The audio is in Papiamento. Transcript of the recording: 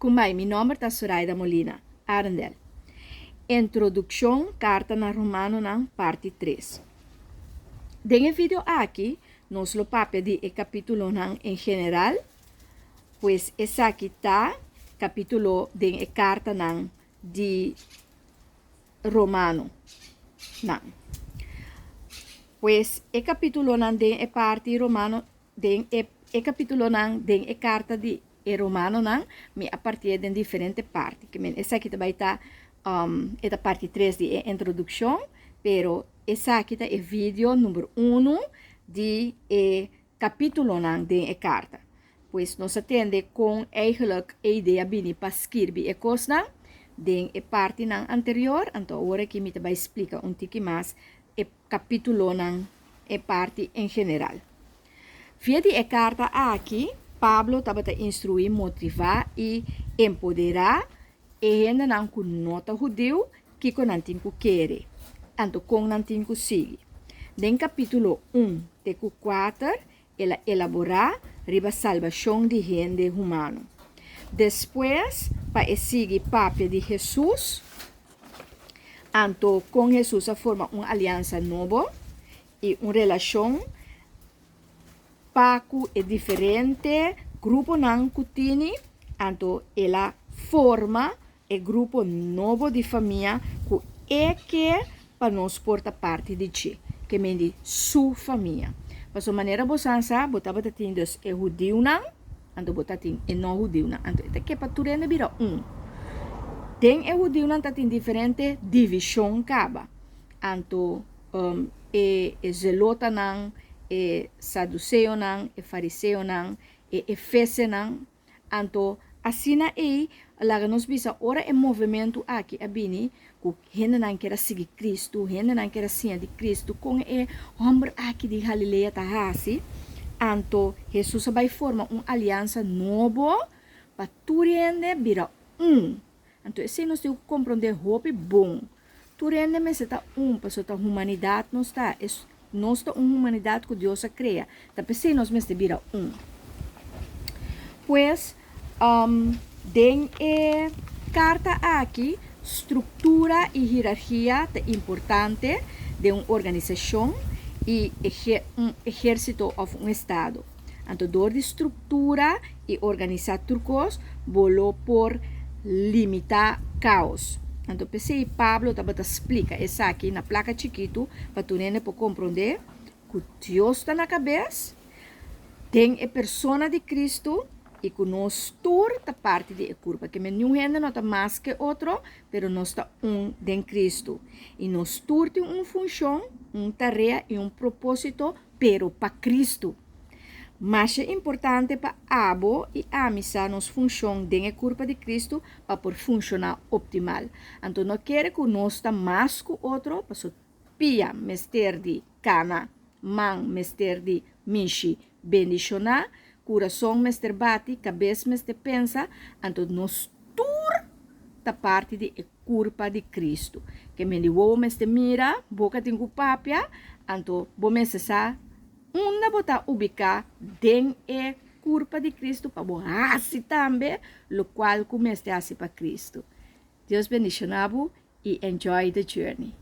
Kumbai, mi nòmber ta Soraida Molina, Arendel. Introdukshon Karta na Romanonan parti tres. Den e video aki nos lo papia di e kapitulonan en general, pues esaki ta kapitulo den e kartanan di Romanonan. Pues e kapitulonan den e parti Romano Den e e kapitulonan den e karta di e Romanonan, mi a partié den diferente parti. Ke men esaki ta bai ta e ta parti tres di e introdukshon, pero esaki ta e video number uno di e kapitulonan den e karta. Pues nos a tende kon eigenlijk e idea bini pa skirbi e kosnan den e partinan anterior, anto awor aki mi ta bai splika un tiki mas e kapitulonan e parti en general. Via di e karta aki, Pablo tabata instruí, motivá i empoderá e hendenan ku no ta hudiu kiko nan tin ku kere, anto kon nan tin ku sigui. Den kapítulo un te ku kuater, el a elaborá riba salbashon di hende humano. Despues, pa e sigui papia di Hesus, Anto kon Hesus a forma un aliansa nobo i un relashon pa ku e diferente gruponan ku tini? Anto el a forma e grupo nobo di famia ku e ke pa nos por ta parti di dje, ke men di su famia. Pasobra manera bo san sa, bo tabata tin dus e hudiunan, Anto bo ta tin e no hudiunan. Anto e ta ke pa tur hende bira un. Den e hudiunan ta tin diferente divishon kaba. Anto e e zelotanan, e saduseonan, e fariseonan, e efesenan. Anto asina ei laga nos bisa ora e movementu aki a bini Ku hendenan kier a sigui Kristu, hendenan kier a siña di Kristu, kon e hòmber aki di Galilea ta hasi. Anto Hesus a bai forma un aliansa nobo pa tur hende bira un. Anto esei nos tin ku komprondé hopi bon. Tur hende mester ta un, pasobra ta humanidat nos ta. Nos ta un humanidat ku Dios a krea, ta p'esei nos mester bira un. Pues, den e karta aki, struktura i hierargia ta importante den un organisashon i un ehérsito òf un estado. Anto dor di struktura i organisá tur kos, bo lo por limitá káos. Anto p'esei Pablo tabata splika esaki na plaka chikitu pa tur hende por komprondé ku Dios ta na kabes den e persona di Kristu i ku nos tur ta parti di e kurpa. Ke men niun hende no ta mas ke otro, pero nos ta un den Kristu. I nos tur tin un funshon, un tarea i un propósito, pero pa Kristu. Masha importante pa abo i ami sa nos funshon den e kurpa di Kristu pa por funshoná optimal. Anto no kere ku nos ta mas ku otro, paso pia mester di kana, man mester di mishi bendishoná, kurason mester bati, kabes mester pensa, anto nos tur ta parti di e kurpa di Kristu. Ke men di wowo mester mira, boka tin ku papia, anto bo mester sa unda bo ta ubiká den e kurpa di Kristu pa bo hasi tambe lokual ku mester hasi pa Kristu. Dios bendishoná bo i enjoy the journey.